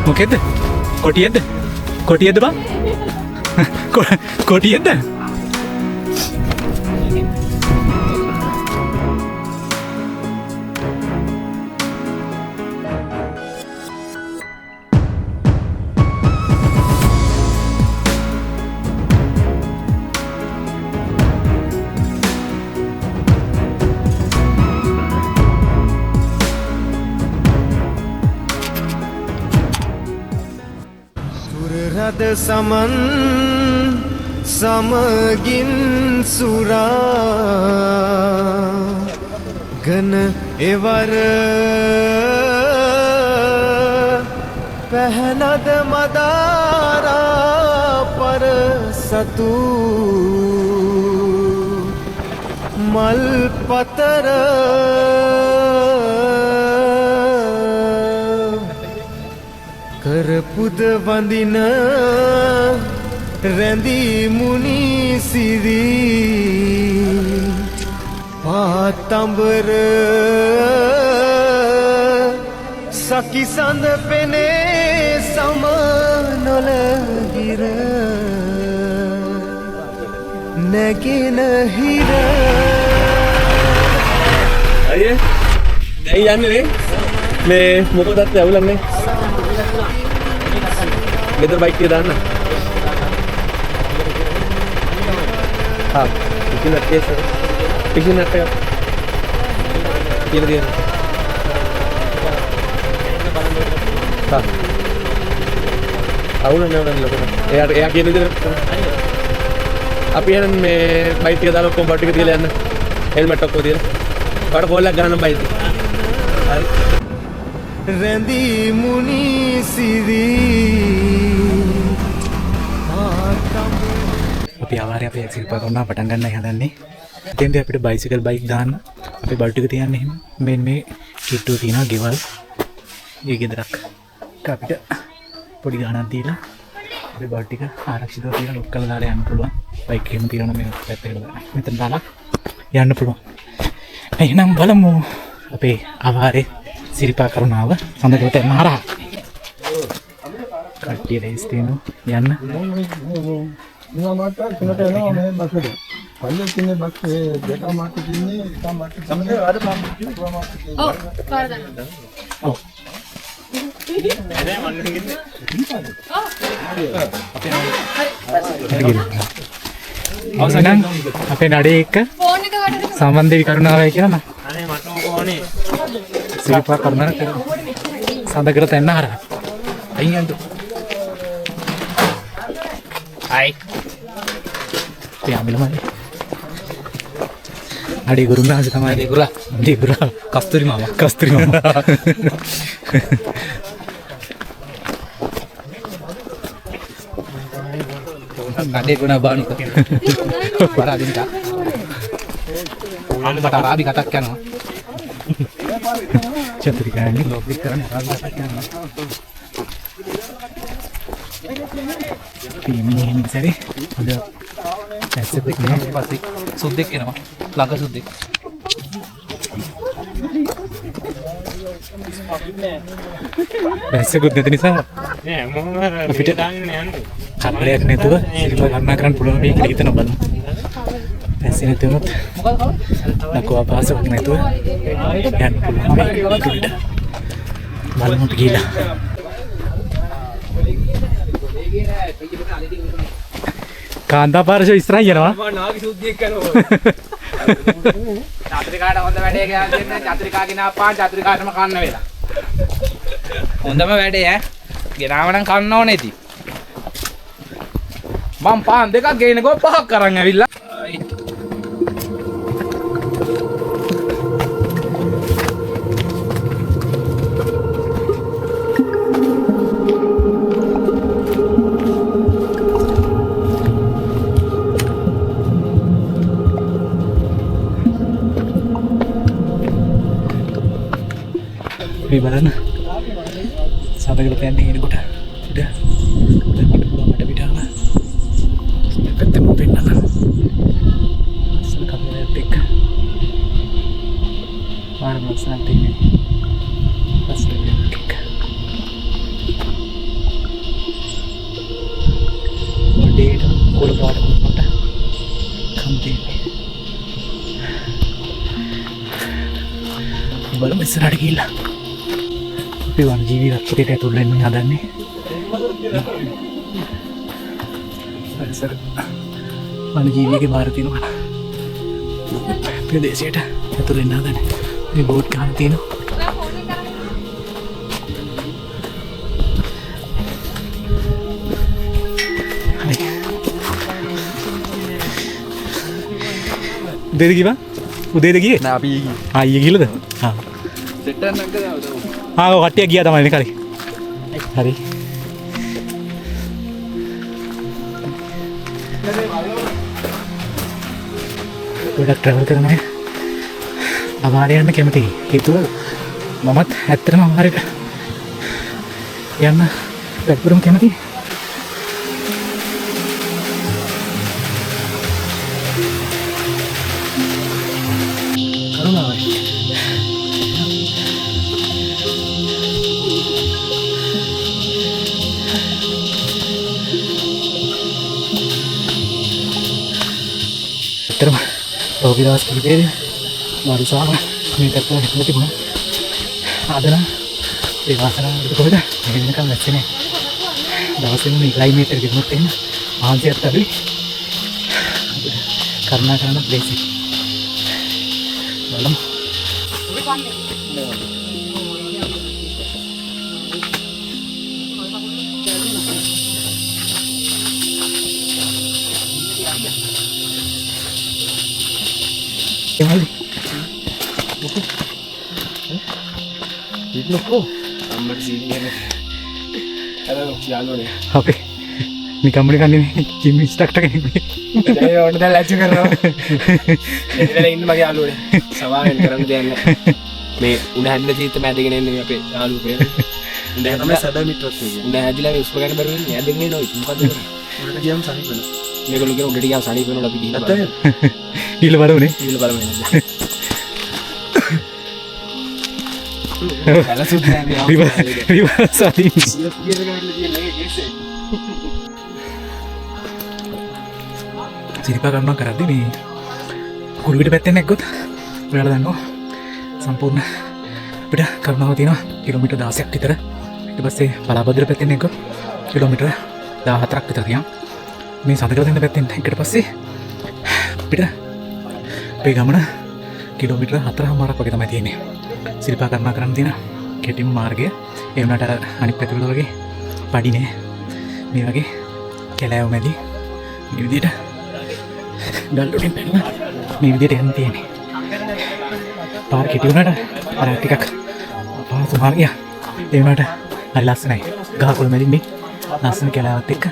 මොකෙද්ද? කොටියෙද්ද? කොටියෙද්ද බං? කොටියෙද්ද? රද සමන් සමගින් සුරා ගන එවර පැහැනද මදාරා පර සතු මල් පතර කරපුද වඳින රැඳී මුනි සිරි පාතඹර සකි සඳ පෙනේ සම නොලහිර නැගෙන හිර. අයියේ දැන් යන්නේ නේ මේ මොකද අත්ති අවුලක් නේ ගෙදර බයික් එක දාන්න. හා ඉතින් කේස් එක පිටින් නට් එකක් කියලා තියෙනවා. හා අවුල නෑ නෑ ලොකු. එයාට එයා කියන විදිහට අපි එහෙනම් මේ බයික් එක දාලා ඔක්කොම බඩු ටික තියලා යන්න. හෙල්මට් ඔක්කොම තියලා. ඔයාලට කෝල් එකක් ගහන්න බයික්. හරි. රැඳී මුනි සිරි. අපි ආවාරේ අපේ සිල්පා කරුණා පටන් ගන්නයි හදන්නේ. එතෙන්දී අපිට බයිසිකල් බයික් දාන්න අපේ බඩු ටික තියන්න එහෙම මෙන්න මේ කිට්ටුව තියෙනවා ගෙවල්. ඒ ගෙදරක්. අපිට පොඩි ගාණක් දීලා අපේ බඩු ටික ආරක්ෂිතව තියලා ලොක් කරලා දාලා යන්න පුළුවන්. බයික් එහෙම තියනවා මේ පැත්තකට දාලා. මෙතන දාලා යන්න පුළුවන්. එහෙනම් බලමු අපේ ආවාරේ සිරිපා කරුණාව සඳකඩ තැන්න හරහා. කට්ටිය ලෑස්ති වෙනවා යන්න. තුන මාට තුනට එනවා මේ බස් එක. පල්ලේ තින්නේ බස් ඒ දෙක මාට තින්නේ එක මාට තින්නේ අර මාට තින්නේ. ඔව් පාර දාන්න. ඔව්. අවසන් අපේ නඩේ එක්ක ෆෝන් එක වටේ සමන් දෙවි කරුණාවයි කියලා නා. අනේ මට ඕනේ. සිරිපා කරුණා සඳකඩ තැන්න හරහා. අයින් යන්න. හයි. අපි අමිලමයි. අඩේ ගුරුනාංශ තමයි. අඩේ ගුරා. අඩේ ගුරා. කස්තුරි මාමා. කස්තුරි මාමා. අඩේ ගුණා බානුක. පරාදින්ට. මට අරාබි කතාවක් යනවා. චතුරිකානේ ලොබි කරන්නේ අරාබි කතාවක් යනවා. අපි මෙහෙම ඉස්සරේ අද ඇස්සෙත් නෑ. පස්සේ සුද්දෙක් එනවා. ළඟ සුද්දෙක්. වැස්සකුත් නැති නිසා අපිට කරදරයක් නැතුව සිරිපා කරුණා කරන්න පුළුවන් වෙයි කියලා හිතනවා බලමු. වැස්සේ නැති වුණොත් ලොකු අපහසුයක් නැතුව යන්න පුළුවන් වෙයි ඉදිරියට. බලමු අපි ගිහලා. කාන්තා පාරෂ ඉස්සරහින් යනවා. නාගි සුද්ධියක් කරනවා. චතුරිකාට හොඳ වැඩේ කියලා දෙන්න. චතුරිකා ගෙනාපාන් චතුරිකාටම කන්න වෙලා. හොඳම වැඩේ ඈ. ගෙනාව නම් කන්න ඕනේ ඉතින්. මං පාන් දෙකක් ගේනකෝ පහක් අරන් ඇවිල්ලා. මේ බලන්න සඳකඩ තැන්නේ එනකොට උඩ දකින්න පුළුවන් මට පිටාව. මේ පැත්තෙන් මම පෙන්නන්න. ලස්සන කබරයක් එක්ක පාරම ලස්සනක් තියෙන්නේ. ලස්සන වියනක් එක්ක. කොළ පාට කොට කම් තියෙන්නේ. බලමු ඉස්සරහට ගිහිල්ලා. අපි වනජීවි රක්ෂකයට ඇතුල් වෙන්න හදන්නේ. පරිසර වනජීවියගේ බාර තියෙනවා. ප්‍රදේශයට ඇතුල් වෙන්න හදන්නේ. මේ බෝට් ගන්න තියෙනවා. හරි. උදේද කිව්වා? උදේද ගියේ? නෑ අපි ඊයේ ගියේ. ආ ඊයේ ගිහලාද? ආ. සෙට් එකක් නම් කරා උදව්. ආ ඔව් කට්ටිය ගියා තමයි නේ. හරි. හරි. ගොඩක් ට්‍රැවල් කරන අය අමාරේ යන්න කැමතියි. හේතුව මමත් ඇත්තටම අමාරේට යන්න වැඩිපුරම කැමතියි. කරුණාවයි. ඇත්තටම පහුගිය දවස් කිහිපයේදී වරුසාව මේ පැත්තට හැදලා තිබුණා. අද නම් ඒ වාසනාව අපිට කොහෙද මේ වෙනකම් වැස්සේ නෑ. දවසේම මේ ක්ලයිමේට් එක තිබුණොත් එහෙම මහන්සියක් අඩුයි. අපිට කරුණා කරන්න ලේසි. බලමු. එමලි. අම්මට සීනි කියන්නේ. අර යාළුවනේ. අපේ නිකම්ම නිකන් නෙමෙයි ජිම් ඉන්ස්ට්‍රක්ටර් කෙනෙක් නේ. දැන් ඕන දැන් ලැජ්ජ කරනවා. එන්න ඉන්න මගේ යාළුවනේ. සමාවෙන් කරන්න දෙයක් නෑ. මේ උණ හැදිලා තියෙද්ද මම ඇදගෙන එන්නේ මේ අපේ යාළුවෝ පේන. උණ හැදිලා සැබෑ මිත්‍රත්වය කියන්නේ. උණ හැදිලා මේ උස්ම ගන්න බැරුව ඉන්නේ. ඇදගෙන එනවා ඉතින් මොකද කරන්නේ? උඩට ගියාම සනීප වෙනවා. මේගොල්ලෝ කියන උඩට ගියාම සනීප වෙනවලු අපි ගිහින් බලමු. ගිහිල්ලා බලමු නේ. ගිහිල්ලා බලමු එහෙනම්. පැලසුත් නෑ මේ රිවර්ස් අදින්. සිරිපා ගමන් කරද්දී මේ කුරුවිට පැත්තෙන් නැග්ගොත් ඔයාලා දන්නවා සම්පූර්ණ අපිට කරුණාව තියෙනවා කිලෝමීටර් 16ක් විතර. ඊට පස්සේ බලාභද්‍ර පැත්තෙන් නැග්ගොත් කිලෝමීටර් 14ක් විතර තියෙනවා. මේ සඳකඩ තැන්න පැත්තෙන් නැග්ගට පස්සේ අපිට අපේ ගමන කිලෝමීටර් 4.5ක් වගේ තමයි තියෙන්නේ. සිරිපා කරුණා කරන්න තියෙන කෙටිම මාර්ගය. ඒ වුණාට අර අනිත් පැතිවල වගේ පඩි නෑ. මේ වගේ කැලෑව මැදි මේ විදිහට ගල් උඩින් පැනලා මේ විදිහට යන්න තියෙන්නේ. පාර කෙටි වුණාට අර ටිකක් අපහසු මාර්ගයක්. ඒ වුණාට හරි ලස්සනයි. ගහකොළ මැදින් මේ ලස්සන කැලෑවත් එක්ක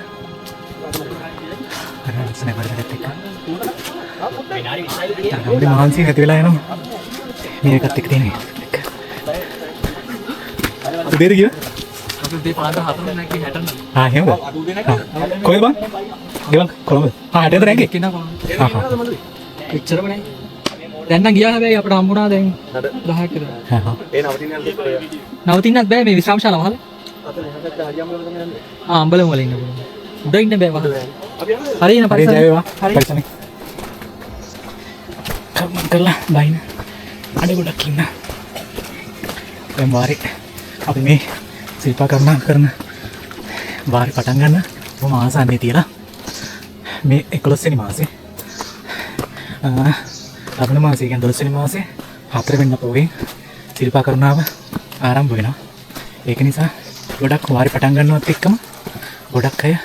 හරි ලස්සනයි පරිසරයත් එක්ක. අර ගමනේ මහන්සිය නැති වෙලා යනවා. මේ එකත් එක්ක තියෙන එක. උදේද ගියා? අපි උදේ පාන්දර 4 නැග්ගේ 69. ආ එහෙමද? කොහෙද බං? ගෙවන් කොළඹ. ආ 60 නැග්ගේ. එක්කෙනා කොළඹ. ආ හා. එච්චරම නෑ. දැන් නම් ගියා හැබැයි අපිට හම්බුණා දැන් 10ක් විතර. හා හා. ඒ නවතින්න යන්න ඔය. නවතින්නත් බෑ මේ විශ්‍රාම ශාලාව වහලා. අතන එහා පැත්තේ හරියම්බලම තමයි යන්නේ. ආ අම්බලම වල ඉන්න පුළුවන්. උඩ ඉන්න බෑ වහලා. අපි යන්නේ. හරි එන හරි පරිසරය. ජය වේවා. හරි. පරිස්සමෙන්. කර්මන් කරලා බයින. අඩ ගොඩක් ඉන්න. දැන් වාරේ අපි මේ සිල්පා කරුණා කරන වාරේ පටන් ගන්න බොහොම ආසන්නයේ තියලා මේ 11 වෙනි මාසේ ලබන මාසේ කියන්නේ 12 වෙනි මාසේ 4 වෙනිදා පොගේ සිල්පා කරුණාව ආරම්භ වෙනවා. ඒක නිසා ගොඩක් වාරේ පටන් ගන්නවත් එක්කම ගොඩක් අය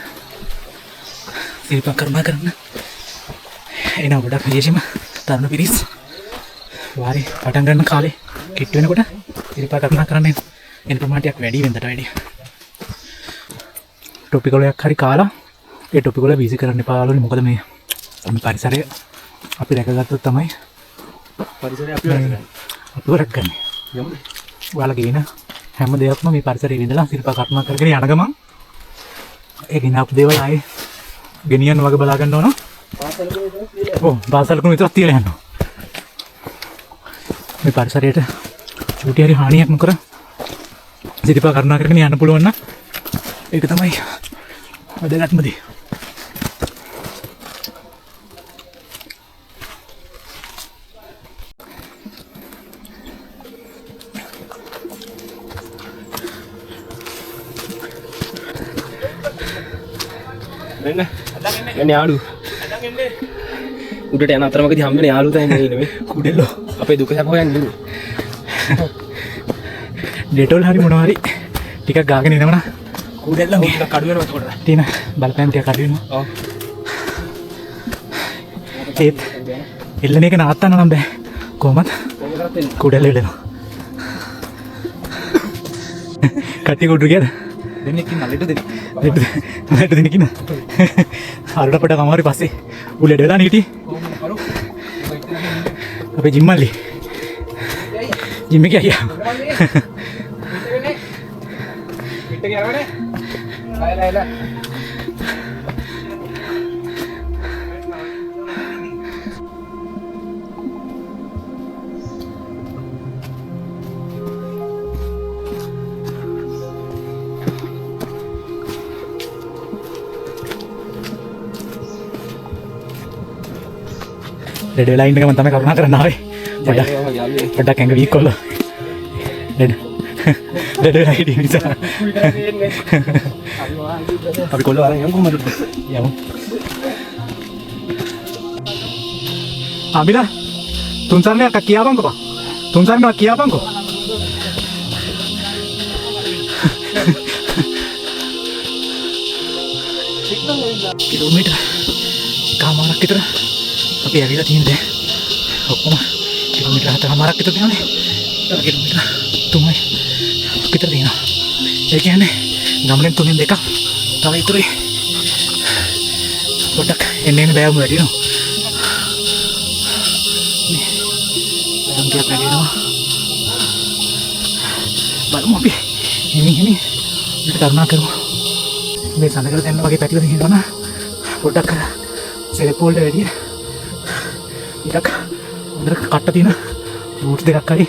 සිල්පා කරුණා කරන්න එනවා. ගොඩක් විශේෂයෙන්ම තරුණ පිරිස් වාරේ පටන් ගන්න කාලේ කිට් වෙනකොට සිල්පා කරුණා කරන්න එන ප්‍රමාණයක් වැඩි වෙනදට වැඩිය. ටොපිකොලයක් හරි කාලා ඒ ටොපිකොල වීසි කරන්න එපා යාළුවනේ. මොකද මේ පරිසරය අපි රැකගත්තොත් තමයි පරිසරය අපි රැකගන්නේ. අපිව රැකගන්නේ. ඔයාලා ගේන හැම දෙයක්ම මේ පරිසරයේ ඉඳලා සිල්පා කරුණා කරගෙන යන ගමන් ඒ ගෙනාපු දේවල් ආයේ ගෙනියන්න වගේ බලා ගන්න ඕන. ඔව් පාසල් කුණු විතරක් තියලා යනවා. මේ පරිසරයට චූටි හරි හානියක් නොකර සිරිපා කරුණා කරගෙන යන්න පුළුවන් නම් ඒක තමයි වැදගත්ම දේ. මෙන්න. මෙන්න යාළු. උඩට යන අතරමඟදී හම්බ වෙන යාළු තමයි මේ ඉන්නේ මේ. කුඩෙල්ලෝ. අපේ දුක සැප හොයන්නේ නෙමෙයි. ඩෙටෝල් හරි මොනවා හරි ටිකක් ගාගෙන එනවනම් කුඩෙල්ල හොඳ කඩු වෙනවා එතකොට. තියෙන බලපෑම් ටිකක් අඩු වෙනවා. ඔව්. ඒත් එල්ලන එක නවත්තන්න නම් බෑ. කොහොමද? කුඩෙල්ල එල්ලෙනවා. කට්ටිය කුඩු ගියද? දෙන්නෙක් ඉන්නා ලෙඩ දෙනෙක්. ලෙඩ දෙනෙක් ඉන්නා. අරට පොඩක් අමාරුයි පස්සේ. ඌ ලෙඩ වෙලා නේ හිටියේ. අපේ ජිම් මල්ලි. ජිම් එකේ අයියා. පිට ගියානේ. අයලා අයලා. ලෙඩ වෙලා ඉන්න ගමන් තමයි කරුණා කරන්න ආවේ. පොඩ්ඩක් පොඩ්ඩක් ඇඟ වීක් කොල්ල. ලෙඩ ලෙඩ වෙලා හිටිය නිසා. අපි කොල්ල අරන් යමු කොහමද? යමු. අමිලා තුන් සරණයක් කියාපන්කෝ බා. තුන් සරණයක් කියාපන්කෝ. කිලෝමීටර් එකමාරක් විතර අපි ඇවිල්ලා තියෙන දැන්. ඔක්කොම කිලෝමීටර් හතරමාරක් විතර තියෙනවානේ. තව කිලෝමීටර් 3යි විතර තියෙනවා. ඒ කියන්නේ ගමනෙන් තුනෙන් දෙකක් තව ඉතුරුයි. පොඩ්ඩක් එන්න එන්න බෑවුම වැඩි වෙනවා. මේ බෑවුම් ටිකක් වැඩි වෙනවා. බලමු අපි හිමින් හිමින් උඩට කරුණා කරමු. මේ සඳකඩ තැන්න වගේ පැතිවල හිටිනවා නම් පොඩ්ඩක් අර සෙරෙප්පු වලට වැඩිය ටිකක් හොඳට කට්ට තියෙන බූට්ස් දෙකක් හරි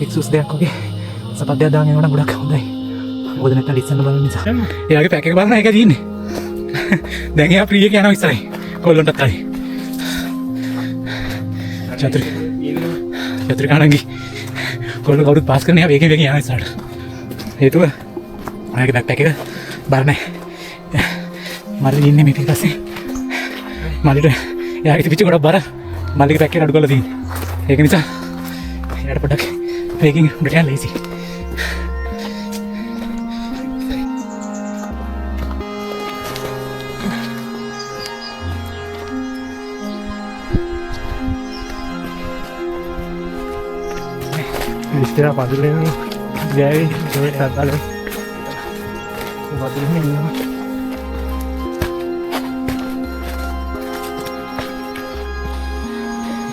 එක්සුස් දෙකක් වගේ සපත් දෙකක් දාගෙන යනවා නම් ගොඩක් හොඳයි. මොකද නැත්තම් ලිස්සන්න බලන නිසා. එයාගේ පැක් එක බලන එක තියෙන්නේ. දැන් එයා ෆ්‍රී එක යනවා ඉස්සරහින්. කොල්ලොන්ටත් හරි. චතුරි චතුරි කාණන්ගේ කොල්ලෝ කවුරුත් පාස් කරන එයා වේගෙන් වේගෙන් යනවා ඉස්සරහට. හේතුව ඔයාගේ බෑක් පැක් එක බර නැහැ. මල්ලි ඉන්නේ මේ පිටිපස්සේ. මල්ලිට එයාගේ තිබිච්ච ගොඩක් බර මල්ලිගේ පැක් එක අඩු කරලා තියෙන්නේ. ඒක නිසා එයාට පොඩ්ඩක් වේගෙන් උඩට යන්න ලේසි. ඉස්තර පඳුරෙන් ගෑවි ඒ සද්දල පඳුරෙන් ඉන්නවා.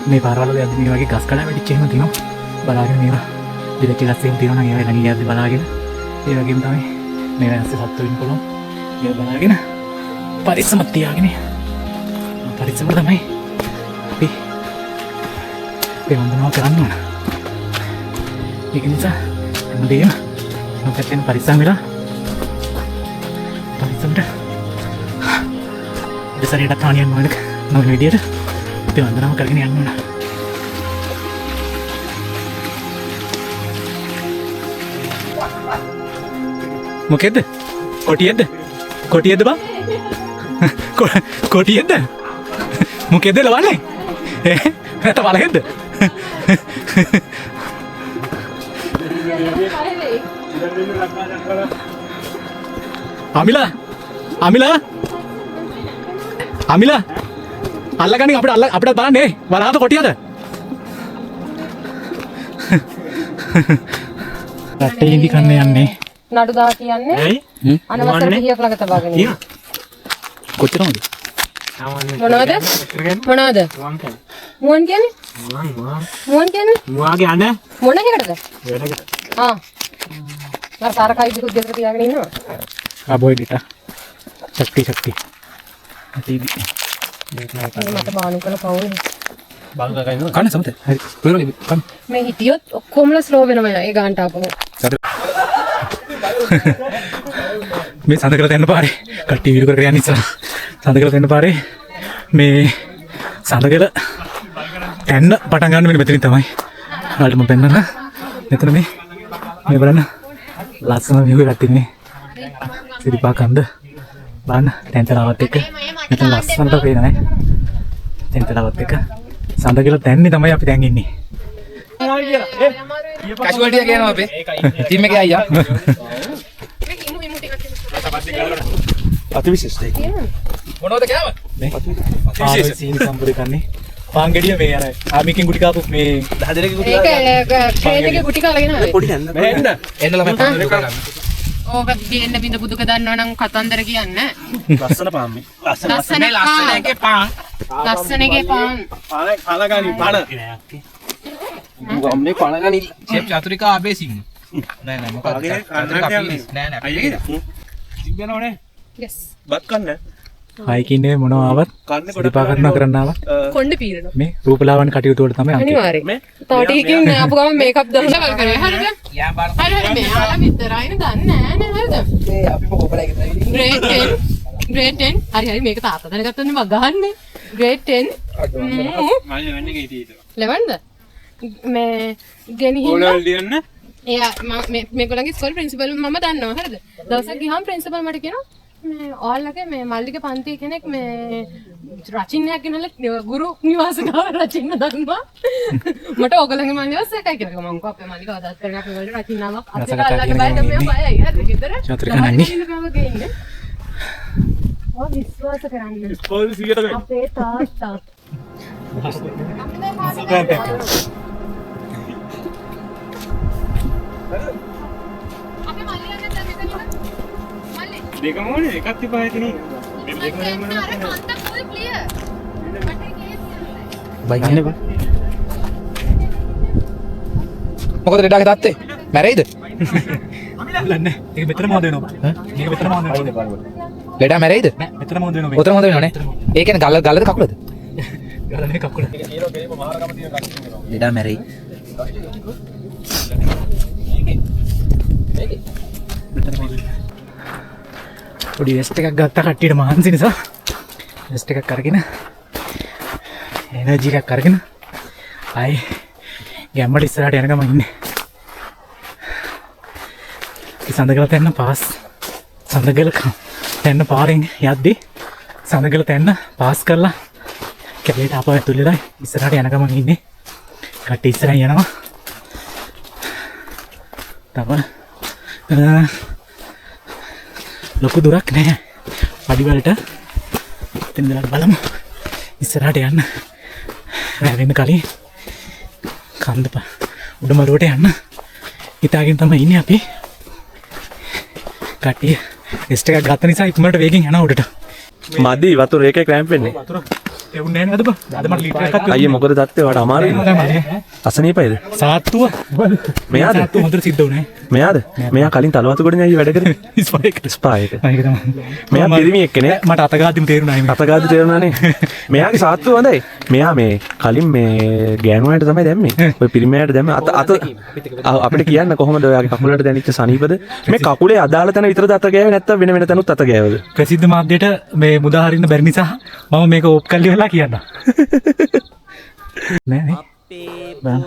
මේ පාරවල් වල යද්දි මේ වගේ ගස් කඩා වැටිච්ච එහෙම තියෙනවා. බලාගෙන මේවා දිලච්ච ගස් එහෙම තියෙනවා නම් ඒවා ළඟ යද්දි බලාගෙන ඒ වගේම තමයි මේවා ඇස්සේ සත්තු වෙන්න පුළුවන්. ඒවා බලාගෙන පරිස්සමක් තියාගෙන පරිස්සම තමයි අපි මේ වන්දනාව කරන්න ඕන. ඒක නිසා හැමදේම හැම පැත්තෙන් පරිස්සම් වෙලා පරිස්සමට ඉතින් හානියක් නොවන නොවන විදියට අපි වන්දනාව කරගෙන යන්න ඕන. මොකෙද්ද? කොටියෙද්ද? කොටියෙද්ද බං? කොටියෙද්ද? මොකෙද්ද ලවන්නේ? ඈ නැත්නම් වලහෙද්ද? අමිලා අමිලා අමිලා අල්ලගනින් අපිට අල්ල අපිට බලන්න නේ වලහද කොටියද? රටේ ඉඳි කන්න යන්නේ නඩු දා කියන්නේ ඇයි අනවසර පිහියක් ළඟ තබාගෙන ඉන්න. කොච්චර හොඳද? මොනවද? මොනවද? මුවන් කියන්නේ? මුවන් කියන්නේ? මුවාගේ අන මොන එකටද? වෙනකට. ආ. මර සාරකයි දිකුත් ගෙදර තියාගෙන ඉන්නවා. කාබෝහයිඩ්‍රේට් ශක්ති ශක්ති. ඇතිදි. මට බානු කළ පවුනේ. බානු කකා ඉන්නවා. කන්න සමත. හරි. පුළුවන් කන්න. මේ හිටියොත් ඔක්කොමලා ස්ලෝ වෙනවා ඒ ගානට ආපහු. මේ සඳකඩ තැන්න පාරේ කට්ටිය වීඩියෝ කර කර යන නිසා සඳකඩ තැන්න පාරේ මේ සඳකඩ තැන්න පටන් ගන්න මෙන්න මෙතනින් තමයි. ඔයාලට මම පෙන්නන්න. මෙතන මේ මේ බලන්න ලස්සන view එකක් තියෙන්නේ. සිරිපා කන්ද බලන්න තැන්තලාවත් එක්ක මෙතන ලස්සනට පේනවා නේ. තැන්තලාවත් එක්ක සඳගල තැන්නේ තමයි අපි දැන් ඉන්නේ. කැෂුවල්ටි එක කියනවා අපේ ටීම් එකේ අයියා. අතිවිශේෂයි. මොනවද කෑම? මේ අතිවිශේෂ සීනි සම්පූර්ණ කන්නේ. පාන් ගෙඩිය මේ අර ආමිකින් ගුටි කාපු මේ 10 දෙනෙක්ගේ ගුටි ඒක ට්‍රේන් එකේ ගුටි කාලා ගෙන ආවේ. පොඩි නැන්ද? එන්න. එන්න ළමයි පාන් දුක ගන්න. ඕක ගේන්න බින්ද බුදුක දන්නවා නම් කතන්දර කියන්න. ලස්සන පාන් මේ. ලස්සන මේ ලස්සන එකේ පාන්. ලස්සන එකේ පාන්. පාන පාන ගනි පාන. මේ පාන ගනි. ෂෙෆ් චතුරිකා අබේසිංහ. නෑ නෑ මොකක්ද? චතුරිකා නෑ නෑ. අයියගේ තිබෙනවනේ. Yes. බත් කන්න. හයිකින් නෙවෙයි මොනවා ආවත් සිරිපා කරනවා කරන්න ආවත් කොණ්ඩ පීරනවා. මේ රූපලාවන්‍ය කටයුතු වල තමයි අංකේ. අනිවාර්යෙන්. තව ටිකකින් ආපු ගමන් මේකප් දාලා බල කරේ. හරිද? යා බලන්න. හරි හරි මේ ආලා විතරයි නේ දන්නේ නෑ නේ හරිද? ඒ අපි කොපලයි ගෙදර. ග්‍රේඩ් 10 ග්‍රේඩ් 10 හරි හරි මේක තාත්තා දැනගත්තොත් නේ මං ගහන්නේ. ග්‍රේඩ් 10 මම ලෙවන් එකේ හිටියේ. ලෙවන්ද? මේ ගෙනිහින්න ඕලවල් ලියන්න. එයා මම මේ මේගොල්ලන්ගේ ඉස්කෝලේ ප්‍රින්සිපල් මම දන්නවා හරිද? දවසක් ගියාම ප්‍රින්සිපල් මට කියනවා මේ ඔයාලගේ මේ මල්ලිගේ පන්ති කෙනෙක් මේ රචින්නයක් ගෙනල්ලා ගුරු නිවාස ගාව රචින්න දන්නවා. මට ඕගොල්ලන්ගේ මල්ලිව සැකයි කියලා. මං කිව්වා අපේ මල්ලි කවදාවත් කරන්නේ අපේ වලට රචින්නාවක් අපිට අල්ලන්න බෑ දැන් මෙයා බයයි. හරිද ගෙදර? චතුරිකා නංගි. ගේන්නේ. ඔය විශ්වාස කරන්න. ඉස්කෝලේ 100ට ගන්න. අපේ තාත්තා. අපේ මල්ලි ළඟ දැන් මෙතන ඉන්න. මල්ලි දෙකම ඕනේ එකක් තිබ්බා ඇතිනේ. අර කන්ද ෆුල් ක්ලියර්. මට ඒකේ බයි ගන්න බා. මොකද ලෙඩාගේ තාත්තේ? මැරෙයිද? ලන්නේ. ඒක මෙතනම හොඳ වෙනවා. මේක මෙතනම හොඳ වෙනවා. ලෙඩා මැරෙයිද? නෑ මෙතනම හොඳ වෙනවා. ඔතන හොඳ වෙනව නේ. ඒ කියන්නේ ගල ගලද කකුලද? ගල නෙවෙයි කකුල. ලෙඩා මැරෙයි. පොඩි රෙස්ට් එකක් ගත්තා කට්ටියට මහන්සි නිසා. රෙස්ට් එකක් අරගෙන එනර්ජි එකක් අරගෙන ආයේ ගැම්මට ඉස්සරහට යන ගමන් ඉන්නේ. ඒ සඳගල තැන්න පාස් සඳගල තැන්න පාරෙන් යද්දි සඳගල තැන්න පාස් කරලා කැලේට ආපහු ඇතුල් වෙලා ඉස්සරහට යන ගමන් ඉන්නේ. කට්ටිය ඉස්සරහින් යනවා. තව ලොකු දුරක් නෑ පඩි වලට. ඉතින් ඉඳලා බලමු ඉස්සරහට යන්න. රැ වෙන්න කලින් කන්ද උඩමළුවට යන්න හිතාගෙන තමයි ඉන්නේ අපි. කට්ටිය රෙස්ට් එකක් ගත්ත නිසා ඉක්මනට වේගෙන් යනවා උඩට. මදි වතුර ඒකේ ක්‍රෑම්ප් වෙන්නේ. වතුර තෙවුන්නේ නෑ නේද බං? අද මට ලීටර් එකක් අයියේ මොකද තත්ත්වය වඩා අමාරුයි. අසනීපයිද? සාත්තුව මෙයාද? සාත්තුව හොඳට සිද්ධ වුණේ. මෙයාද? මෙයා කලින් තලවතුගොඩනේ අයියේ වැඩ කරේ. ස්පා එක. ස්පා එක. ඒක තමයි. මෙයා පිරිමි එක්කනේ. මට අත ගාද්දිම තේරුණා එහෙම. අත ගාද්දි තේරුණානේ. මෙයාගේ සාත්තුව හොඳයි. මෙයා මේ කලින් මේ ගෑනු අයට තමයි දැම්මේ. ඔය පිරිමි අයට දැම්මේ අත අත අපිට කියන්න කොහොමද ඔයාගේ කකුලට දැනෙච්ච සනීපද? මේ කකුලේ අදාළ තැන විතරද අත ගෑවේ නැත්නම් වෙන වෙන තැනුත් අත ගෑවද? ප්‍රසිද්ධ මාධ්‍යයට මේ මුදා හරින්න බැරි නිසා මම මේක ඕප් කරලා ඉවරලා කියන්න. නෑ නේ. බලන්න.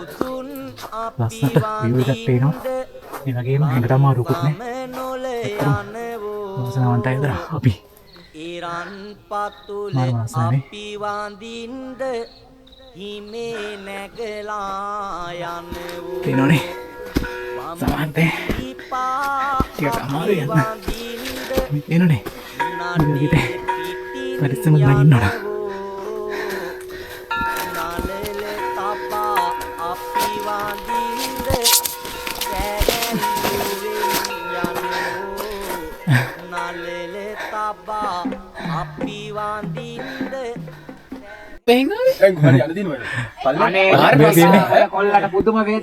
ලස්සනට view එකක් පේනවා. ඒ වගේම ඇඟට අමාරුකුත් නෑ. ඇත්තටම වාසනාවන්තයි විතර අපි. මාර වාසනාවයි නේ. පේනවනේ. සමහරට ටිකක් අමාරුයි යන්න. මේ පේනවනේ. මේ විදිහට පරිස්සමෙන් නගින්න ඕන.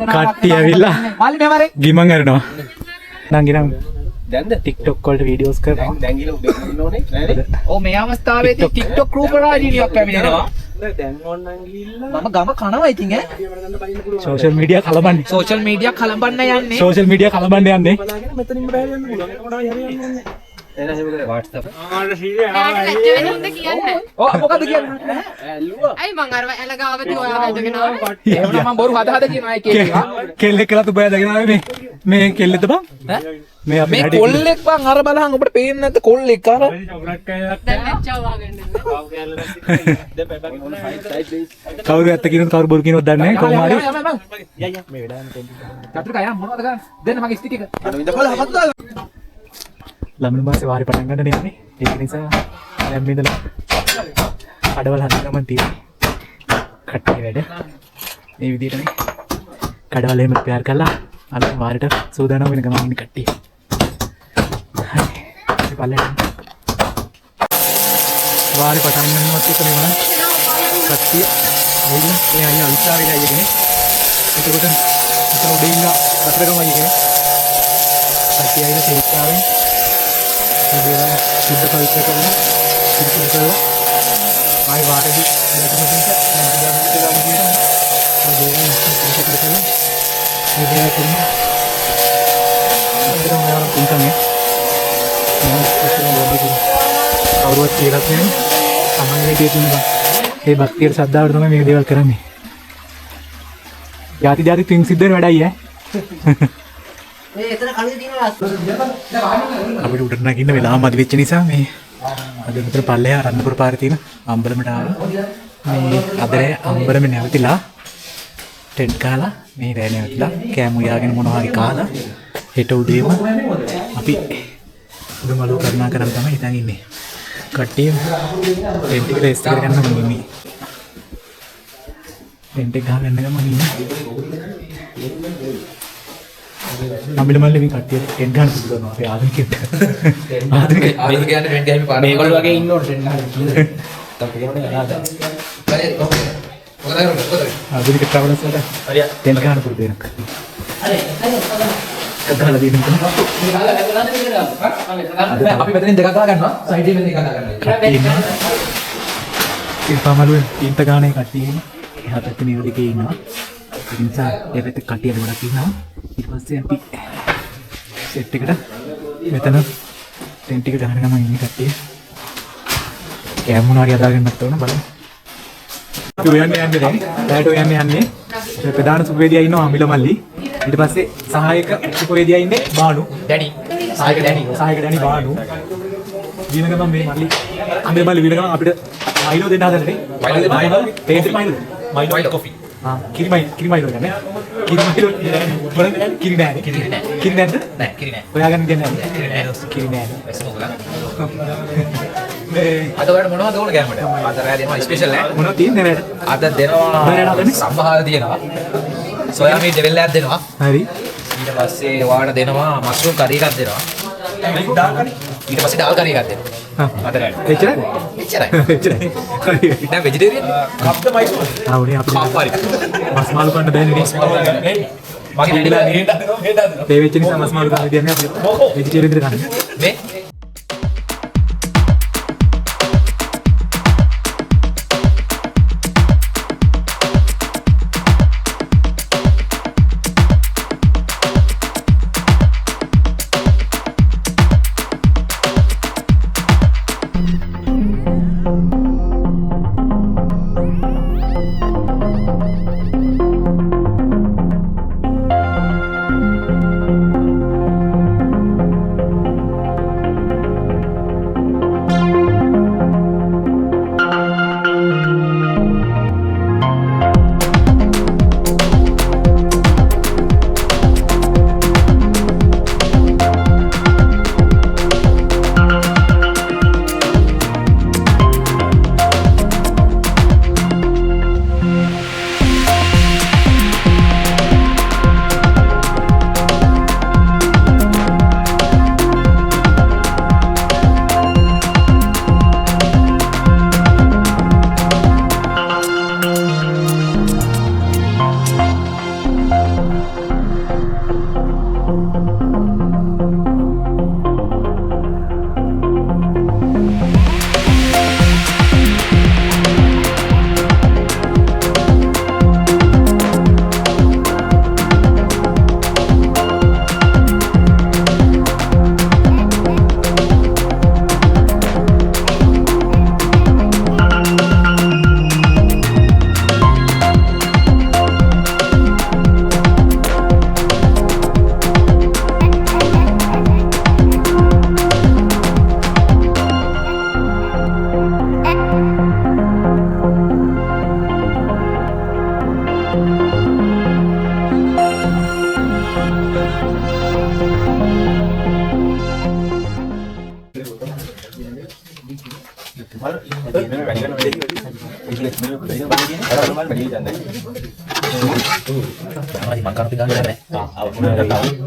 කට්ටිය ඇවිල්ලා ගිමන් අරනවා. නංගි නම් දැන්ද TikTok වලට වීඩියෝස් කරනවා. දැන් ගිහලා උදේ ඉන්න ඕනේ නෑනේ. ඔව් මේ අවස්ථාවේදී TikTok රූපරාජිනියක් පැමිණෙනවා. දැන් ඕනනම් ගිහිල්ලා මම ගම කනවා ඉතින් ඈ. සෝෂල් මීඩියා කලබන්නේ. සෝෂල් මීඩියා කලඹන්න යන්නේ. සෝෂල් මීඩියා කලබන්න යන්නේ. බලාගෙන මෙතනින්ම බහැලා යන්න පුළුවන්. එතකොට ආයෙ හරියන්න ඕනේ. WhatsApp. එයාට ලැජ්ජ වෙන හින්දා කියන්නේ. ඔව් මොකද කියන්නේ? ඇයි මං අර ඇල ගාවදී ඔයාව ඇදගෙන ආවේ? එහෙම නම් මං බොරු හද හද කියනවා ඒ කේක් එක. කෙල්ලෙක් කියලා තුබය ඇදගෙන ආවේ මේ මේ කෙල්ලෙක්ද බං? මේ අපි මේ කොල්ලෙක් බං අර බලහන් ඔබට පේන්නේ නැද්ද කොල්ලෙක් අර? දැන් ලැජ්ජාව වහගන්න. කවුරු ඇත්ත කියනවද කවුරු බොරු කියනවද දන්නේ නැහැ කොහොම හරි. චතුරිකා යන් මොනවද ගන්න? දෙන්න මගේ ස්ටික් එක. ළමන මාසේ වාරේ පටන් ගන්න යන්නේ. ඒක නිසා දැන් මේ ඉඳලා කඩවල හදන ගමන් තියෙන්නේ. කට්ටිය වැඩ. මේ විදිහට මේ කඩවල එහෙම රිපෙයාර් කරලා අලුත් වාරේට සූදානම් වෙන ගමන් ඉන්නේ කට්ටිය. හරි. අපි පල්ලෙහාට යමු. වාරේ පටන් ගන්නවත් එක මේ බලන්න. කට්ටිය ඇවිල්ලා මේ අයියා අවිස්සාවේ අයියා කෙනෙක්. එතකොට මෙතන උඩ ඉන්න කතරගම අයියා කෙනෙක්. කට්ටිය ඇවිල්ලා තේරිච්චාවෙන් මේ දේවල් සුද්ධ පවිත්‍ර කරලා පිරිසිදු කරලා ආයි වාරේදී නැතුණු පිණිස දැන් ගන්න විදියට මේ දේවල් පිරිසිදු කරලා මේ දේවල් කරනවා. අන්තිමට ඔයාලා පින්කම් නේ. මම ඉස්සරහ බොබ්බේ කවුරුවත් කියලාත් නෙමෙයි. තමන්ගේ හිතේ තියෙන බං. ඒ භක්තියට ශ්‍රද්ධාවට තමයි මේ දේවල් කරන්නේ. ජාති ජාති පින් සිද්ධ වෙන වැඩයි ඈ. අපිට උඩට නගින්න වෙලාව මදි වෙච්ච නිසා මේ අද මෙතන පල්ලෙහා රත්නපුර පාරේ තියෙන අම්බලමට ආවා. මේ අද රෑ අම්බලමේ නැවතිලා ටෙන්ට් ගහලා මේ රෑ නැවතිලා කෑම උයාගෙන මොනවා හරි කාලා හෙට උදේම අපි උඩමළුව කරුණා කරන් තමයි හිටන් ඉන්නේ. කට්ටිය ටෙන්ට් එක රෙස්ට් කරගන්න මං ඉන්නේ. ටෙන්ට් එක ගහගන්න ගමන් ඉන්නේ. අමිල මල්ලි මේ කට්ටිය ටෙන්ට් ගන්න පුරුදු කරනවා අපේ ආධුනිකයෙක්ට. ආධුනික ආධුනික කියන්නේ ටෙන්ට් ගැහිම පාර. මේගොල්ලෝ වගේ ඉන්න ඕන ටෙන්ට් ගහන්න කියලා. තව පේන්නේ අනාථයි. හරි කොහොමද? මොකද කරන්නේ? මොකද? ආධුනික ට්‍රැවලර්ස් වලට හරි ටෙන්ට් ගන්න පුරුදු වෙනවා. හරි හරි ගහලා දෙන්න. අපි මෙතනින් දෙකක් ගහ ගන්නවා. සයිඩ් එකෙන් දෙකක් ගහ ගන්නවා. කට්ටිය ඉන්නවා. ඉල්පාමලුවේ ඉන්ට ගානේ කට්ටිය ඉන්නවා. එහා පැත්තේ මේ දෙකේ ඉන්නවා. ඒ නිසා ඒ පැත්තේ කට්ටිය ගොඩක් ඉන්නවා. ඊට පස්සේ අපි සෙට් එකට මෙතන ටෙන්ට් එක ගහන ගමන් ඉන්නේ කට්ටිය. කෑම මොනවා හරි හදාගන්නත් ඕන බලමු. අපි උයන්න යන්නේ දැන්. රැට උයන්න යන්නේ. ඒ ප්‍රධාන සුපවේදියා ඉන්නවා අමිල මල්ලි. ඊට පස්සේ සහායක සුපවේදියා ඉන්නේ බානු. ඩැඩි. සහායක ඩැඩි. සහායක ඩැඩි බානු. වින ගමන් මේ මල්ලි අමිල මල්ලි වින ගමන් අපිට මයිලෝ දෙන්න හදන්නේ නේ. මයිලෝ තේන්ට් මයිලෝ. Milo coffee. ආ කිරි මයි කිරි මයිලෝ ගන්න. කිරි මයිලෝ බලන්න කිරි නෑ නේ. කිරි නැද්ද? නෑ කිරි නෑ. හොයාගන්න දෙන්නේ නෑ. කිරි නෑ. කිරි නෑ. මේ අද ඔයාලට මොනවද ඕන කෑමට? අද රෑ දෙනවා ස්පෙෂල් නෑ. මොනවද තියෙන්නේ රෑට? අද දෙනවා සම්බහාර තියෙනවා. සෝයා මීට් දෙවෙල්ල එකක් දෙනවා. හරි. ඊට පස්සේ ඔයාලට දෙනවා මෂ්රූම් කරි එකක් දෙනවා. ඊට පස්සේ ඩාල් කරි එකක් දෙනවා. අද රෑට. එච්චරයි? එච්චරයි. එච්චරයි. හරි. නෑ වෙජිටේරියන් කප්ද මයිසෝ. ආ උනේ අපිට කප් හරි. මස් මාළු කන්න බෑනේ නේ. මගේ වැඩිලා නේ හදනවා මේ හදනවා. ඒ වෙච්ච නිසා මස් මාළු කන්න විදියක් නෑ අපිට. වෙජිටේරියන් විතර කන්න. මේ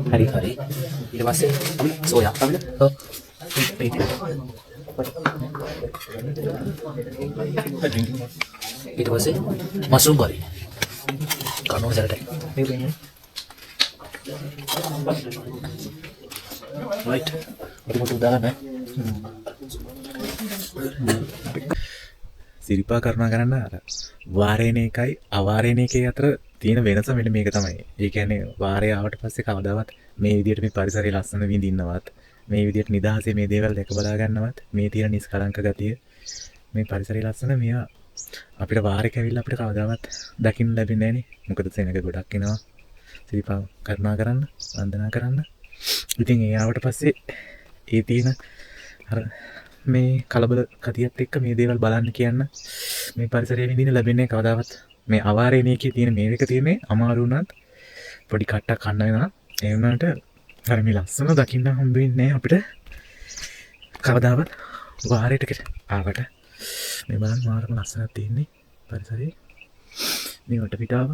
හරි හරි. ඊට පස්සේ සෝයා. ඔව්. ඊට පස්සේ මස්රූම් කරි. කන්න ඕන සැරටයි. මේක වෙන්නේ. රයිට්. අපි මොකද දාගන්න? සිරිපා කරුණා කරන්න අර වාරේන එකයි අවාරේන එකේ අතර තියෙන වෙනස මෙන්න මේක තමයි. ඒ කියන්නේ වාරේ ආවට පස්සේ කවදාවත් මේ විදියට මේ පරිසරය ලස්සන විඳින්නවත්, මේ විදියට නිදහසේ මේ දේවල් දැක බලා ගන්නවත්, මේ තියෙන නිස්කලංක ගතිය, මේ පරිසරය ලස්සන මේවා අපිට වාරේක ඇවිල්ලා අපිට කවදාවත් දකින්න ලැබෙන්නේ නැහනේ. මොකද සෙනඟ ගොඩක් එනවා. සිරිපා කරුණා කරන්න, වන්දනා කරන්න. ඉතින් ඒ ආවට පස්සේ ඒ තියෙන අර මේ කලබල ගතියත් එක්ක මේ දේවල් බලන්න කියන්න මේ පරිසරය විඳින්න ලැබෙන්නේ කවදාවත්. මේ අවාරේන එකේ තියෙන මේ එක තියෙන්නේ අමාරු වුණත් පොඩි කට්ටක් කන්න වෙනවා. ඒ වුණාට අර මේ ලස්සන දකින්න හම්බ වෙන්නේ නැහැ අපිට කවදාවත් වාරේට ආවට. මේ බලන්න මාරම ලස්සනක් තියෙන්නේ පරිසරේ. මේ වටපිටාව.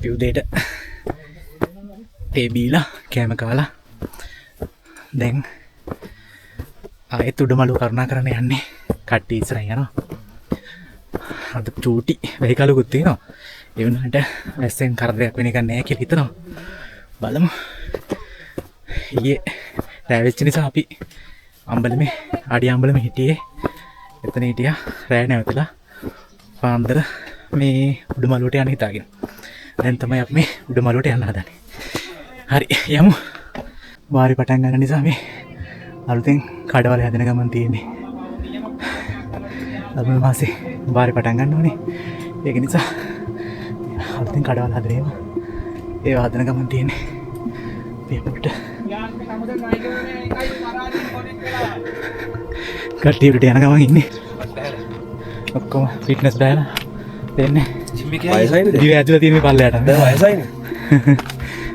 අපි උදේට තේ බීලා කෑම කාලා දැන් ආයෙත් උඩමළුව කරුණා කරන්න යන්නේ. කට්ටිය ඉස්සරහින් යනවා. අද චූටි වෙහිකලුකුත් තියෙනවා. ඒ වුණාට වැස්සෙන් කරදරයක් වෙන එකක් නෑ කියලා හිතනවා. බලමු. ඊයේ රෑ වෙච්ච නිසා අපි අම්බලමේ අඩි අම්බලමේ හිටියේ. එතන හිටියා රෑ නැවතලා පාන්දර මේ උඩමළුවට යන්න හිතාගෙන. දැන් තමයි අපි මේ උඩමළුවට යන්න හදන්නේ. හරි යමු. වාරි පටන් ගන්න නිසා මේ අලුතෙන් කඩවල හැදෙන ගමන් තියෙන්නේ. ලබන මාසේ වාරි පටන් ගන්න ඕනේ. ඒක නිසා අලුතෙන් කඩවල හදන ඒවා ඒවා හදන ගමන් තියෙන්නේ. අපි අපිට කට්ටිය උඩට යන ගමන් ඉන්නේ. ඔක්කොම ෆිට්නස් දාලා දෙන්නේ. වයසයිනේ දිව ඇතුළේ තියෙන මේ පල්ලයට. දැන් වයසයිනේ.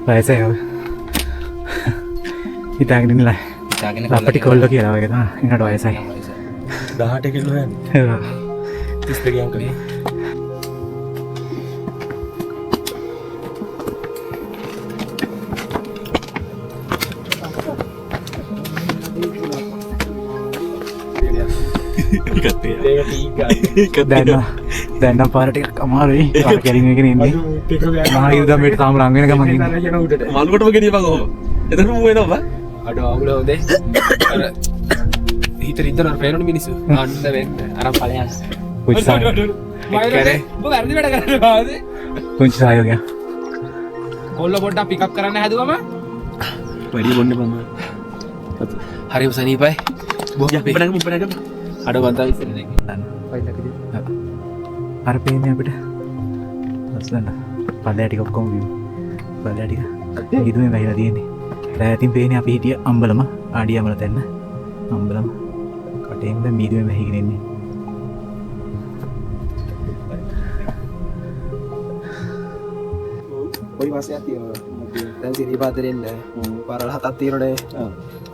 වයසයි ඔව්. හිතාගෙන ඉන්නලා. අපටි කොල්ලෝ කියලා වගේ තමයි. එනට වයසයි. 18 කිලෝ යන්නේ. 32 අංක. දැන් නම් පාර ටිකක් අමාරුයි. පාර කැරින් එකේ ඉන්නේ. මහා ඉරිදා මේට තාම රං වෙන ගමන් ඉන්නේ. මළුවටම ගෙනියපන් ඔහොම. එතනම මූ එනවා බං. අඩෝ අවුල හොඳේ. අර හිත රිද්දන අර පේනවනේ මිනිස්සු. අන්න වෙන්න. අරන් ඵලයන්. පුංචි සහයෝගයක්. ඔබ වැරදි වැඩ කරන්න බාද? පුංචි සහයෝගයක්. කොල්ල පොඩ්ඩක් පික් අප් කරන්න හැදුවම වැඩි බොන්න බං. හරිම සනීපයි. බොහොම උඹ නැග. අඩෝ බං තව ඉස්සර නැග. ෆයිල් එක දිහා. අර පේන්නේ අපිට ලස්සන පල්ලෙහා ටික ඔක්කොම view. පල්ලෙහා ටික ඉදුමේ වැහිලා තියෙන්නේ. රෑතින් පේන්නේ අපි හිටිය අම්බලම, ආඩිය අම්බල තැන්න. අම්බලම කටේම දැන් මීදුමේ වැහිගෙන ඉන්නේ. පොඩි මාසයක් තියෙනවා. දැන් සිරිපාදේ ඉන්න පාරවල් හතක් තියෙනනේ.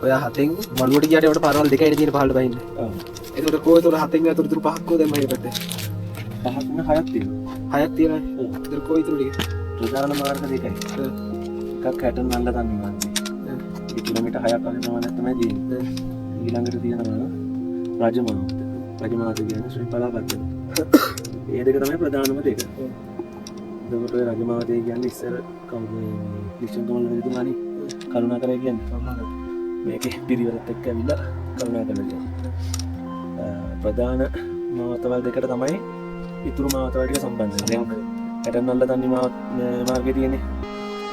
ඔයා හතෙන් මළුවට ගියාට ඒවට පාරවල් දෙකයි තියෙන පහළට බහින්න. එතකොට කෝ එතකොට හතෙන් අතුරු ඉතුරු පහක් කෝ දැන් මගේ පැත්තේ. පහක් නේ හයක් තියෙනවා. හයක් තියෙනවා. එතකොට කෝ ඉතුරු ටික? ප්‍රධාන මාර්ග දෙකයි. එකක් හැටන් නල්ල තන්නේ මාර්ගය. ඒ කිලෝමීටර් 6ක් වගේ ප්‍රමාණයක් තමයි තියෙන්නේ. ඊළඟට තියෙනවා රජමාවත. රජමාවත කියන්නේ ශ්‍රී පලාපත්තන. ඒ දෙක තමයි ප්‍රධානම දෙක. එතකොට ඔය රජමාවතේ කියන්නේ ඉස්සර කවුද මේ විශ්වකමල රජතුමානේ කරුණාකරය කියන්නේ. මේකේ පිරිවරත් එක්ක ඇවිල්ලා කරුණා කරලා තියෙනවා. ප්‍රධාන මාවතවල් දෙකට තමයි ඉතුරු මාවතවල් ටික සම්බන්ධ වෙන්නේ. දැන් හැටන් තන්නේ මාර්ගය තියෙන්නේ.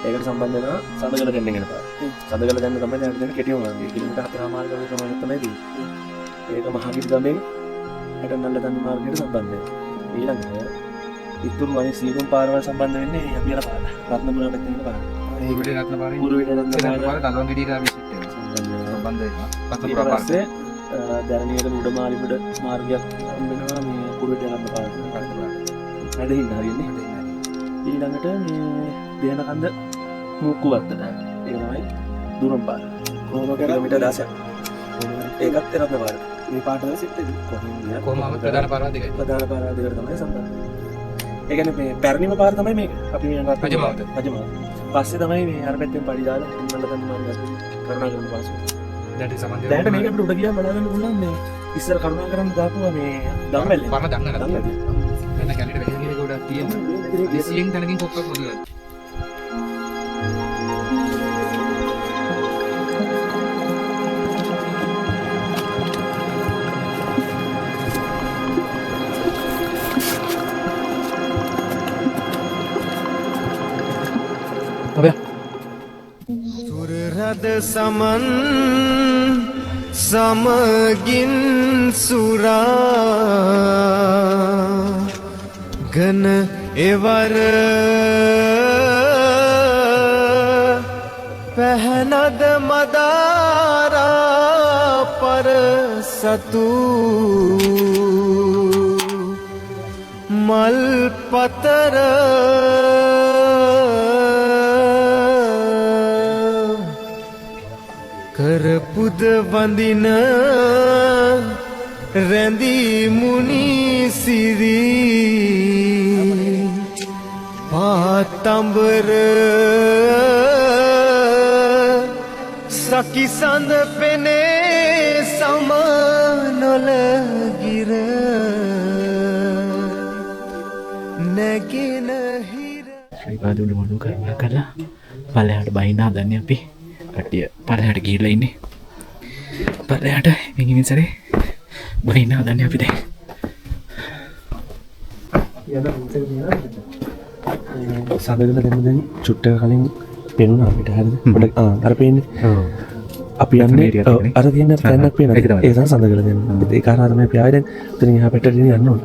ඒකට සම්බන්ධ වෙනවා සඳගල දැන්න කියන පාර. සඳගල දැන්න තමයි දැන් තියෙන කෙටිම මාර්ගය. කිලෝමීටර් 4.5 වගේ ප්‍රමාණයක් තමයි තියෙන්නේ. ඒක මහගිරි ගමෙන් හැටන් තන්නේ මාර්ගයට සම්බන්ධ වෙනවා. ඊළඟට ඉතුරු අනිත් සියලුම පාරවල් සම්බන්ධ වෙන්නේ අපි යන පාර. රත්නපුර පැත්තෙන් යන පාර. ඒකට රත්න පාරේ කුරුවිට රත්න පාර දලවන් ගෙඩියට අපි සෙට් වෙනවා. සම්බන්ධ වෙනවා. ඊට පස්සේ දැරණියක උඩමාලිමඩ මාර්ගයක් හම්බ වෙනවා මේ කුරුවිට යන පාර. වැඩ හින්න හරියන්නේ. ඊළඟට මේ දෙහනකන්ද මුක්කු වත්තට. ඒක තමයි දුරම් පාර. කොහොම කරා කිලෝමීටර් 16ක්. ඒකත් රත්න පාරට. මේ පාට තමයි සෙට් වෙන්නේ. කොහොම ගියත් කොහොම ආවත් ප්‍රධාන පාරවල් දෙකයි. ප්‍රධාන පාර දෙකට තමයි සම්බන්ධ වෙන්නේ. ඒ කියන්නේ මේ පැරණිම පාර තමයි මේක. අපි මේ යන රජමාවත. රජමාවත. පස්සේ තමයි මේ අර පැත්තෙන් පඩි දාලා ඉන්නල තන්නේ මාර්ගය කරුණා කරන පාසු. දැන් සම්බන්ධ දැනට මේක අපිට උඩ ගියාම බලා ගන්න පුළුවන් මේ ඉස්සර කරුණා කරන්න දාපුවා මේ දම්වැල්ලේ. පරණ දන්න නේද? දම්වැල්ලේ. දැන් කැලේට වැහිලා කියලා ගොඩක් තියෙනවා. 200න් තැනකින් කොක්කක් මොදුලා. සුරරද සමන් සමගින් සුරා ගන එවර පැහැනද මදාරා පර සතු මල් පතර කරපුද වඳින රැඳී මුනි සිරි පාතඹර සකි සඳ පෙනේ සම නොලගිර නැගෙන හිර ශ්‍රීපාද උඩ මොඩු කරුණා කරලා පල්ලෙහාට බහින්න හදන්නේ අපි. කට්ටිය පල්ලෙහාට ගිහිල්ලා ඉන්නේ. පල්ලෙහාට මින් සැරේ බහින්න හදන්නේ අපි දැන්. යන රූට් එක තියෙනවා සඳගල දෙන්න දැන් චුට්ටක කලින් පෙනුණා අපිට හරිද? පොඩක් අර පේන්නේ. ඔව්. අපි යන්නේ අර තියෙන තැනක් පේනවා. ඒක තමයි. ඒ තමයි සඳගල දෙන්න. ඒක හරහා තමයි අපි ආවේ දැන්. එතනින් එහා පැත්තට යන්න ඕන.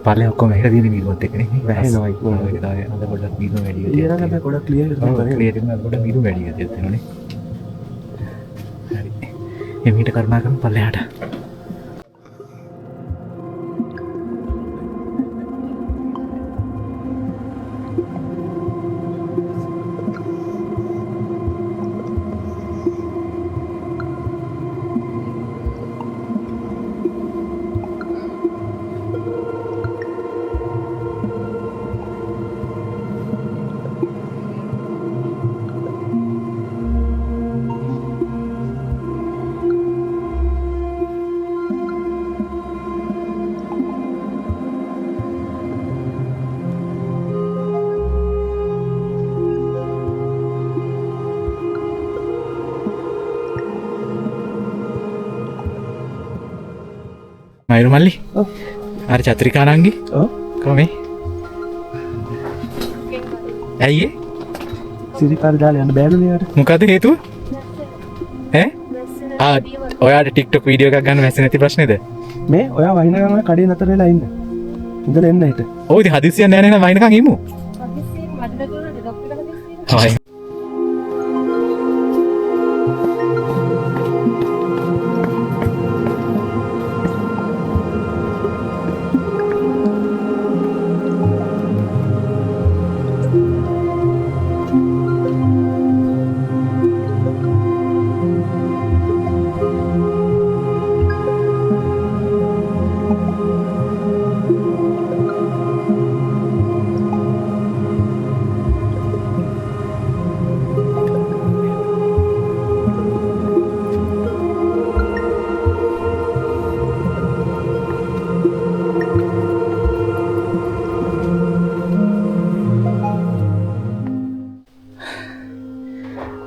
පල්ලෙහා ඔක්කොම වැහිලා තියෙන මීදුමත් එක්කනේ. වැහෙනවා ඉක්මනට. ඒක තමයි. අද පොඩ්ඩක් මීදුම වැඩි ඊයේ නම් හැබැයි ගොඩක් ක්ලියර් එක ඔව් තමයි. ක්ලියර් එක නම් පොඩ්ඩක් මීදුම වැඩි ගතියක් තියෙනවනේ. හරි. එමීට කරුණා කරමු පල්ලෙහාට. මයුරු මල්ලි. ඔව්. අර චත්‍රිකා නංගි. ඔව්. කොහොමද? ඇයි ඒ? සිරිපාර දාලා යන්න බෑනේ මෙයාට. මොකද හේතුව? ඈ? ආ ඔයාට TikTok video එකක් ගන්න මැස්ස නැති ප්‍රශ්නේද? මේ ඔයා වහින ගමන් ඔය කඩේ නතර වෙලා ඉන්න. ඉඳලා එන්න හිට. ඔව් ඉතින් හදිස්සියක් නෑ නේද වහිනකන් ඉමු. හදිස්සියෙන් මට නැතුණාද ඩොක්ටර් හදිස්සියෙන්? හරි.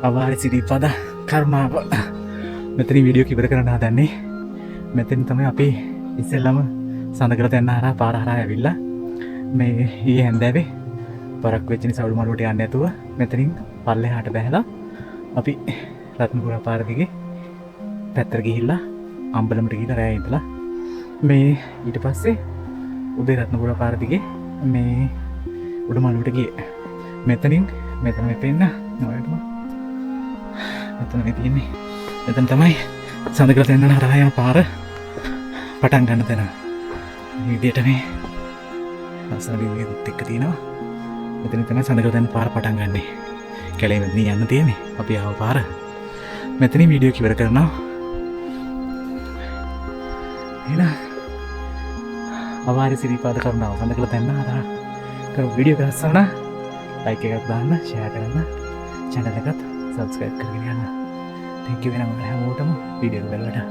අවාරි සිරිපද කරුණාව. මෙතනින් වීඩියෝ එක ඉවර කරන්න හදන්නේ. මෙතන තමයි අපි ඉස්සෙල්ලම සඳකඩ තැන්න හරහා පාර හරහා ඇවිල්ලා මේ ඊයේ හැන්දෑවේ පරක්කු වෙච්ච නිසා උඩුමළුවට යන්නේ නැතුව මෙතනින් පල්ලෙහාට බැහැලා අපි රත්නපුර පාර දිගේ පැත්තට ගිහිල්ලා අම්බලමට ගිහිල්ලා රෑ ඉඳලා මේ ඊට පස්සේ උදේ රත්නපුර පාර දිගේ මේ උඩුමළුවට ගියේ. මෙතනින් මෙතන මේ පෙන්න ඔයාලටම මෙතන මේ තියෙන්නේ. මෙතන තමයි සඳකඩ තැන්න හරහා යන පාර පටන් ගන්න තැන. මේ විදියට මේ ලස්සන view එකකුත් එක්ක තියෙනවා. මෙතන තමයි සඳකඩ තැන්න පාර පටන් ගන්නෙ. කැලේ මෙතනින් යන්න තියෙන්නේ. අපි ආව පාර. මෙතනින් වීඩියෝ එක ඉවර කරනවා. එහෙනම් අවාරි සිරිපාද කරුණාව සඳකඩ තැන්න හරහා කරපු වීඩියෝ එක ලස්සන නම් ලයික් එකක් දාන්න, ෂෙයා කරන්න, චැනල් එකත් සබ්ස්ක්‍රයිබ් කරගෙන යන්න. Thank you වෙනවා හැමෝටම වීඩියෝ එක බලලා.